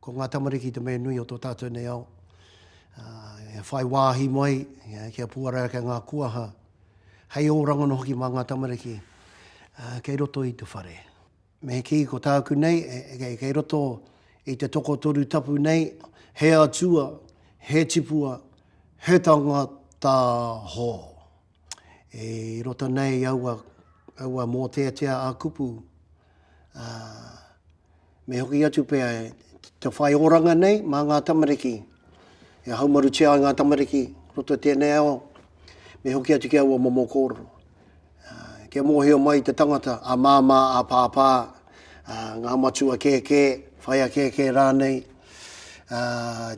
Ko ngā tamariki te mea nui o tō tātou nei ao. E whai wāhi mai kia puare ake ngā kuaha hei oranga anō hoki mā ngā tamariki kei roto i te whare. Me kī ko tāku nei, kei roto i te tokotoru tapu nei, he atua, he tipua, he tangata hō. I roto nei aua, aua mōteatea ā-kupu, ā, me hoki atu pea te whai oranga nei mā ngā tamariki, e haumarutia ai ngā tamariki roto i tēnei ao, me hoki atu ki aua momo kōrero. Ā, kia mōhio mai te tangata, a māmā, a pāpā, ā, ngā matua kēkē, whaea kēkē rānei, ā,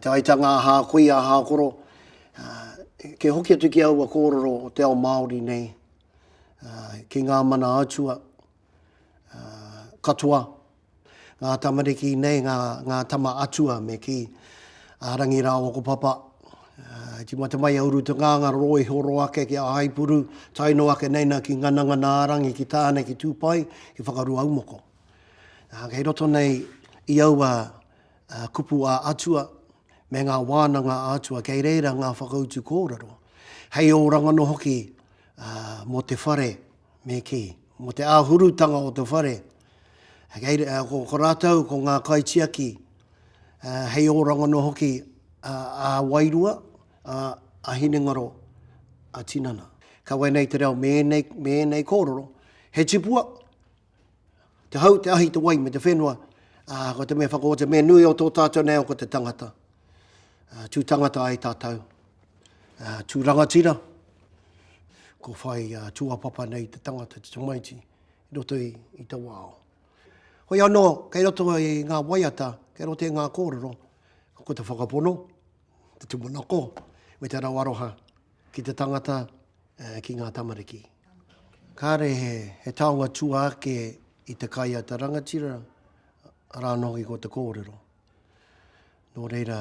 te aitanga a hākui, a hākoro, Ā, kia hoki atu ki aua kōrero o te ao Māori nei, ā, ki ngā mana atua, ā, katoa, ngā tamariki nei, ngā, ngā tama atua me kī, a Rangi rāua ko Papa, ā, tīmata mai a Urutungānga rōihoro ake ki a Haipuru, tae noa ake nei nā ki Nganangana-a-rangi, ki Tāne, ki Tūpai, ki Whakaruaumoko. Ā, kei roto nei i aua kupu ā-atua me ngā wānanga ā-atua kei reira ngā whakautu kōrero, hei oranga anō hoki mō te whare me kī, mō te āhurutanga o te whare. Kei, ko, ko rātou ko ngā kaitiaki hei oranga anō hoki ā-wairua, ā-hinengaro, ā-tinana. Kawe nei te reo me ēnei, me ēnei kōrero, he tipua, Te hau, te ahi, te wai me te whenua, ā, ko te mea whakaoti, mea nui o tō tātou nei ao ko te tangata. Ā, tū tangata ai tātou. Ā, tū rangatira, ko whai ā, tūāpapa nei te tangata, te tamaiti, i roto i, i taua ao. Hoi anō, kei roto i ngā waiata, kei roto i ngā kōrero, ko te whakapono, te tūmanako, me te rau aroha ki te tangata, ki ngā tamariki. Kāre he taonga tua ake i te kai a te rangatira, arā anō hoki ko te kōrero. Nō reira,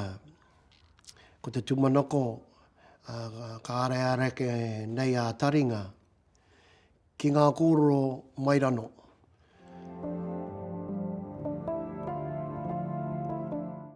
ko te tūmanako ka areare ake nei a taringa ki ngā kōrero mai rano.